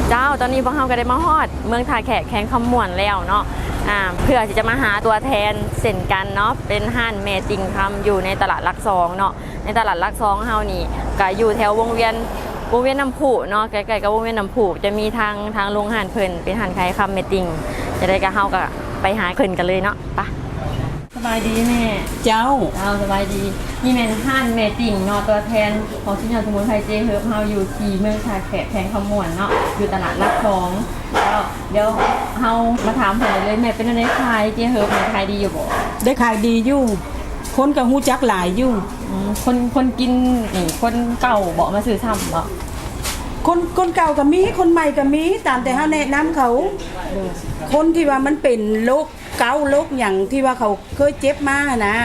ເຈົ້າ ຕອນນີ້ພວກເຮົາກໍໄດ້ມາຮອດເມືອງທ່າແຂກ ແຂວງຄຳມ່ວນແລ້ວເນາະ ອາ ເພື່ອທີ່ຈະມາຫາຕົວແທນເຊັ່ນກັນເນາະ ເປັນຮ້ານແມ່ຕິ່ງຄຳ ຢູ່ໃນຕະຫຼາດຫຼັກສອງເນາະ. ໃນຕະຫຼາດຫຼັກສອງເຮົານີ້ ກໍຢູ່ແຖວວົງວຽນ ວົງວຽນນ້ຳພຸເນາະ ໃກ້ໆກັບວົງວຽນນ້ຳພຸ ຈະມີທາງ ທາງໂຮງຮ້ານເພິ່ນ ເປັນຮ້ານຂາຍຄຳແມ່ຕິ່ງ. ຈັ່ງໃດກໍເຮົາກໍໄປຫາເພິ່ນກັນເລີຍເນາະ ໄປ. ສະບາຍດີແມ່. ເຈົ້າ. ເຈົ້າ ສະບາຍດີ. ນີ້ແມ່ນຮ້ານແມ່ຕິ່ງເນາະ ຕົວແທນຂອງຊຸດຍອດສະໝຸນໄພເຈເຮີບເຮົາ ຢູ່ທີ່ເມືອງທ່າແຂກ ແຂວງຄຳມ່ວນເນາະ ຢູ່ຕະຫຼາດຫຼັກສອງ. ແລ້ວດຽວເຮົາມາຖາມເພິ່ນເລີຍ ແມ່ ເປັນແນວໃດ ຂາຍເຈເຮີບນີ້ ຂາຍດີຢູ່ບໍ່? ໄດ້ຂາຍດີຢູ່ ຄົນກໍຮູ້ຈັກຫຼາຍຢູ່. ອືມ ຄົນ ຄົນກິນນີ້ ຄົນເກົ່າບໍ່ ມາຊື້ຊ້ຳບໍ່? ຄົນ ຄົນເກົ່າກໍມີ ຄົນໃໝ່ກໍມີ ຕາມແຕ່ເຮົາແນະນຳເຂົາ. ໂດຍ. ຄົນທີ່ວ່າມັນເປັນໂລກ ເກົາໂລກຫຍັງທີ່ວ່າເຂົາເຄີຍເຈັບມາຫັ້ນນະ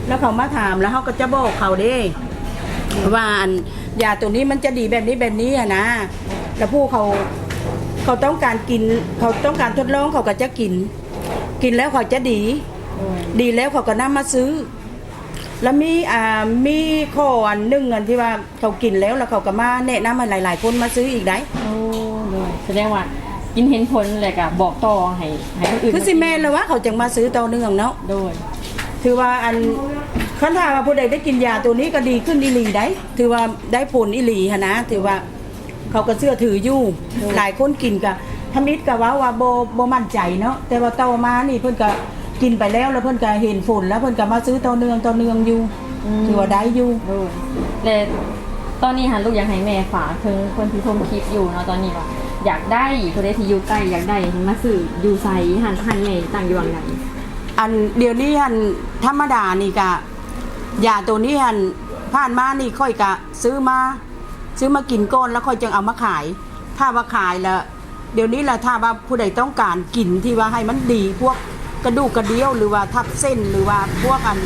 ແລ້ວເຂົາມາຖາມ ແລ້ວເຮົາກໍຈະບອກເຂົາເດ້ ວ່າອັນຢາໂຕນີ້ມັນຈະດີແບບນີ້ແບບນີ້ຫັ້ນນະ. ແລ້ວຜູ້ເຂົາ ເຂົາຕ້ອງການກິນ ເຂົາຕ້ອງການທົດລອງ ເຂົາກໍຈະກິນ ກິນແລ້ວເຂົາຈະດີ ໂດຍ ດີແລ້ວເຂົາກໍນຳມາຊື້. ແລ້ວມີ ອ່າ ມີຂໍ້ອັນໜຶ່ງ ອັນທີ່ວ່າເຂົາກິນແລ້ວ ແລ້ວເຂົາກໍມາແນະນຳໃຫ້ຫຼາຍໆຄົນມາຊື້ອີກໄດ໋. ໂອ້ ໂດຍ ສະແດງວ່າກິນເຫັນຜົນ ແລ້ວກໍບອກຕໍ່ໃຫ້ ໃຫ້ຄົນອື່ນ ຄືຊິແມ່ນແລ້ວວ່າ ເຂົາຈຶ່ງມາຊື້ຕໍ່ເນື່ອງເນາະ. ໂດຍ. ຖືວ່າອັນ ຄັນຖ້າວ່າຜູ້ໃດໄດ້ກິນຢາໂຕນີ້ກໍດີຂຶ້ນອີ່ຫຼີໄດ໋ ຖືວ່າໄດ້ຜົນອີ່ຫຼີຫັ້ນນະ ຖືວ່າ ເຂົາກໍເຊື່ອຖືຢູ່ ໂດຍ ຫຼາຍຄົນກິນກໍ ທຳອິດກໍເວົ້າວ່າບໍ່ ບໍ່ໝັ້ນໃຈເນາະ ແຕ່ວ່າຕໍ່ມານີ້ເພິ່ນກໍກິນໄປແລ້ວ ແລ້ວເພິ່ນກໍເຫັນຜົນ ແລ້ວເພິ່ນກໍມາຊື້ຕໍ່ເນື່ອງ ຕໍ່ເນື່ອງຢູ່ ອືມ ຖືວ່າໄດ້ຢູ່. ໂດຍ. ແລະ ຕອນນີ້ຫັ້ນ ລູກຢາກໃຫ້ແມ່ຝາກເຖິງຄົນທີ່ຊົມຄລິບຢູ່ເນາະ ຕອນນີ້ວ່າຢາກໄດ້ ຜູ້ໃດທີ່ຢູ່ໃກ້ຢາກໄດ້ ໃຫ້ມາຊື້ຢູ່ໃສ? ຮ້ານ ຮ້ານແມ່ຕັ້ງຢູ່ຫວ່າງໃດ? ອັນດຽວນີ້ຫັ້ນ ທຳມະດານີ້ກະ ຢາໂຕນີ້ຫັ້ນ ຜ່ານມານີ້ຂ້ອຍກະຊື້ມາ ຊື້ມາກິນກ່ອນ ແລ້ວຂ້ອຍຈຶ່ງເອົາມາຂາຍ. ຖ້າວ່າຂາຍແລ້ວ ດຽວນີ້ລະ ຖ້າວ່າຜູ້ໃດຕ້ອງການກິນທີ່ວ່າໃຫ້ມັນດີ ພວກກະດູກກະດຽວ ຫຼືວ່າທັບເສັ້ນ ຫຼືວ່າພວກອັນ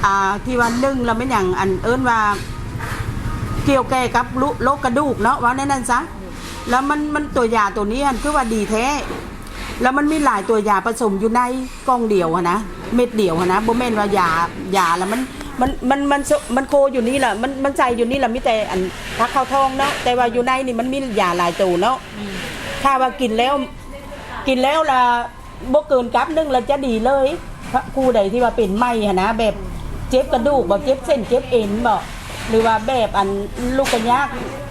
ອ່າ ທີ່ວ່າໜຶ່ງລະແມ່ນຫຍັງ ອັນເອີ້ນວ່າກ່ຽວແກ່ກັບໂລກກະດູກເນາະ ເວົ້າແນວນັ້ນຊະ. ແລ້ວມັນ ມັນ ຕົວຢາໂຕນີ້ຫັ້ນ ຄືວ່າດີແທ້ ແລ້ວມັນມີຫຼາຍຕົວຢາປະສົມຢູ່ໃນກ່ອງດຽວຫັ້ນນະ ເມັດດຽວຫັ້ນນະ ບໍ່ແມ່ນວ່າຢາ ຢາລະມັນ ມັນ ມັນ ມັນ ມັນໂຄຢູ່ນີ້ລະ ມັນ ມັນໃສ່ຢູ່ນີ້ລະ ມີແຕ່ອັນ ຖ້າເຂົ້າທ້ອງເນາະ ແຕ່ວ່າຢູ່ໃນນີ້ມັນມີຢາຫຼາຍໂຕເນາະ. ອືມ ຖ້າວ່າກິນແລ້ວ ກິນແລ້ວລະບໍ່ເກີນກັບໜຶ່ງລະຈະດີເລີຍ. ຜູ້ໃດທີ່ວ່າເປັນໃໝ່ຫັ້ນນະ ແບບເຈັບກະດູກບໍ ເຈັບເສັ້ນເຈັບເອັນບໍ ຫຼືວ່າແບບອັນລຸກກະຍາກ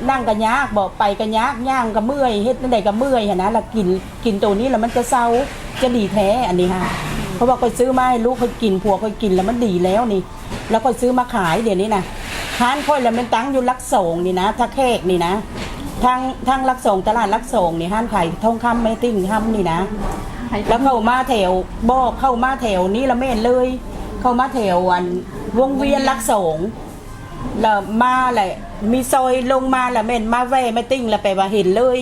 ນັ່ງກະຍາກບໍ ໄປກະຍາກ ຍ່າງກະເມື່ອຍ ເຮັດແນວໃດກະເມື່ອຍຫັ້ນນະ ລະກິນ ກິນໂຕນີ້ລະມັນຈະເຊົາ ຈະດີແທ້ ອັນນີ້ຫັ້ນ. ເພາະວ່າຂ້ອຍຊື້ມາໃຫ້ລູກຂ້ອຍກິນ ຜົວຂ້ອຍກິນລະມັນດີແລ້ວນີ້ ລະຂ້ອຍຊື້ມາຂາຍດຽວນີ້ນະ. ຮ້ານຂ້ອຍລະແມ່ນຕັ້ງຢູ່ຫຼັກສອງນີ້ນະ ທ່າແຂກນີ້ນະ ທາງ ທາງຫຼັກສອງ ຕະຫຼາດຫຼັກສອງນີ້ ຮ້ານຂາຍທອງຄຳແມ່ຕິ່ງຄຳນີ້ນະ. ລະເຂົ້າມາແຖວ ບໍ່ ເຂົ້າມາແຖວນີ້ລະແມ່ນເລີຍ ເຂົ້າມາແຖວອັນວົງວຽນຫຼັກສອງ ລະມາແຫຼະ ມີຊອຍລົງມາລະແມ່ນມາແວ່ແມ່ຕິ່ງລະແປວ່າເຫັນເລີຍ.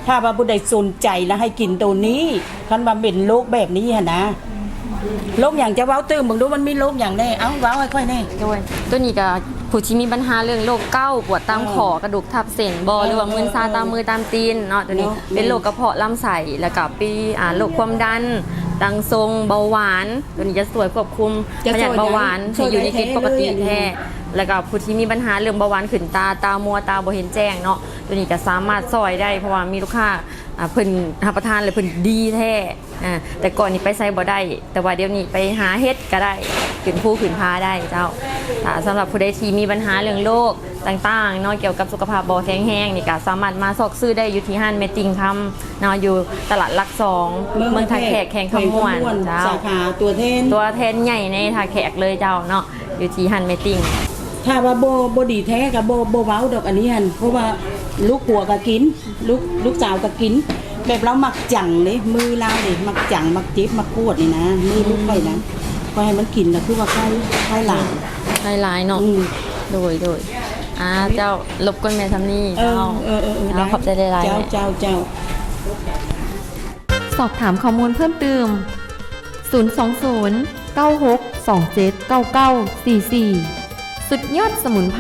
ຖ້າວ່າຜູ້ໃດສົນໃຈລະໃຫ້ກິນໂຕນີ້ ຄັນວ່າເປັນໂລກແບບນີ້ຫັ້ນນະ. ໂລກຫຍັງ ເຈົ້າເວົ້າຕື່ມເບິ່ງດູ ມັນມີໂລກຫຍັງແດ່? ເອົ້າ ເວົ້າໃຫ້ຂ້ອຍແດ່. ໂດຍ ໂຕນີ້ກະຜູ້ທີ່ມີບັນຫາເລື່ອງໂລກເກົາ ປວດຕາມ ເອີ ຂໍ້ ກະດູກທັບເສັ້ນບໍ ເອີ ຫຼືວ່າ ເອີ ມຶນຊາຕາມມືຕາມຕີນເນາະ ໂຕນີ້ເປັນໂລກກະເພາະລຳໄສ້ ລະກະປີ ອ່າ ໂລກຄວາມດັນ ດັງຊົງ ເບົາຫວານ ໂຕນີ້ຈະຊ່ວຍຄວບຄຸມພະຍາດເບົາຫວານໃຫ້ຢູ່ໃນເກນປົກກະຕິແທ້. ລະກະຜູ້ທີ່ມີບັນຫາເລື່ອງເບົາຫວານຂຶ້ນຕາ ຕາມົວ ຕາບໍ່ເຫັນແຈ້ງເນາະ ໂຕນີ້ກະສາມາດຊ່ອຍໄດ້ ເພາະວ່າມີລູກຄ້າ ອ່າ ເພິ່ນຮັບປະທານແລ້ວເພິ່ນດີແທ້. ອ່າ ແຕ່ກ່ອນນີ້ໄປໃສບໍ່ໄດ້ ແຕ່ວ່າດຽວນີ້ໄປຫາເຮັດກະໄດ້ ຂຶ້ນພູຂຶ້ນຜາໄດ້ເຈົ້າ. ອ່າ ສຳລັບຜູ້ໃດທີ່ມີບັນຫາເລື່ອງໂລກຕ່າງໆເນາະ ກ່ຽວກັບສຸຂະພາບບໍ່ແຂງແຮງນີ້ ກະສາມາດມາຊອກຊື້ໄດ້ຢູ່ທີ່ຮ້ານແມ່ຕິ່ງຄຳເນາະ ຢູ່ຕະຫຼາດຫຼັກສອງ ເມືອງ ເມືອງທ່າແຂກ ແຂວງຄຳມ່ວນ ແຂວງຄຳມ່ວນ ເຈົ້າ. ສາຂາຕົວແທນ ຕົວແທນໃຫຍ່ໃນທ່າແຂກເລີຍເຈົ້າເນາະ ຢູ່ທີ່ຮ້ານແມ່ຕິ່ງ. ຖ້າວ່າບໍ່ ບໍ່ດີແທ້ກະບໍ່ ບໍ່ເວົ້າດອກອັນນີ້ຫັ້ນ ເພາະວ່າລູກຜົວກະກິນ ລູກ ລູກສາວກະກິນ ແບບລາວມັກຈັງເດ້ ມືລາວເດ້ ມັກຈັງ ມັກເຈັບ ມັກປວດນີ້ນະ. ມືລູກຂ້ອຍນະ ຂ້ອຍໃຫ້ມັນກິນລະຄືວ່າໄຂ້ ໄຂ້ຫຼາຍ ໄຂ້ຫຼາຍເນາະ. ອືມ ໂດຍ ໂດຍ. ອ່າ ເຈົ້າ ລົບກວນແມ່ຊ່ຳນີ້ເຈົ້າ. ເອີ ເອີ ເອີ ເຈົ້າ ຂອບໃຈຫຼາຍໆ ເຈົ້າ ເຈົ້າ ເຈົ້າ. ສອບຖາມຂໍ້ມູນເພີ່ມຕື່ມ ສູນສອງສູນ ເກົ້າຫົກສອງເຈັດ ເກົ້າເກົ້າສີ່ສີ່. ສຸດຍອດສະໝຸນໄພ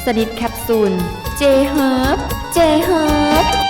ຊະນິດແຄບຊູນ ເຈເຮີບ ເຈເຮີບ.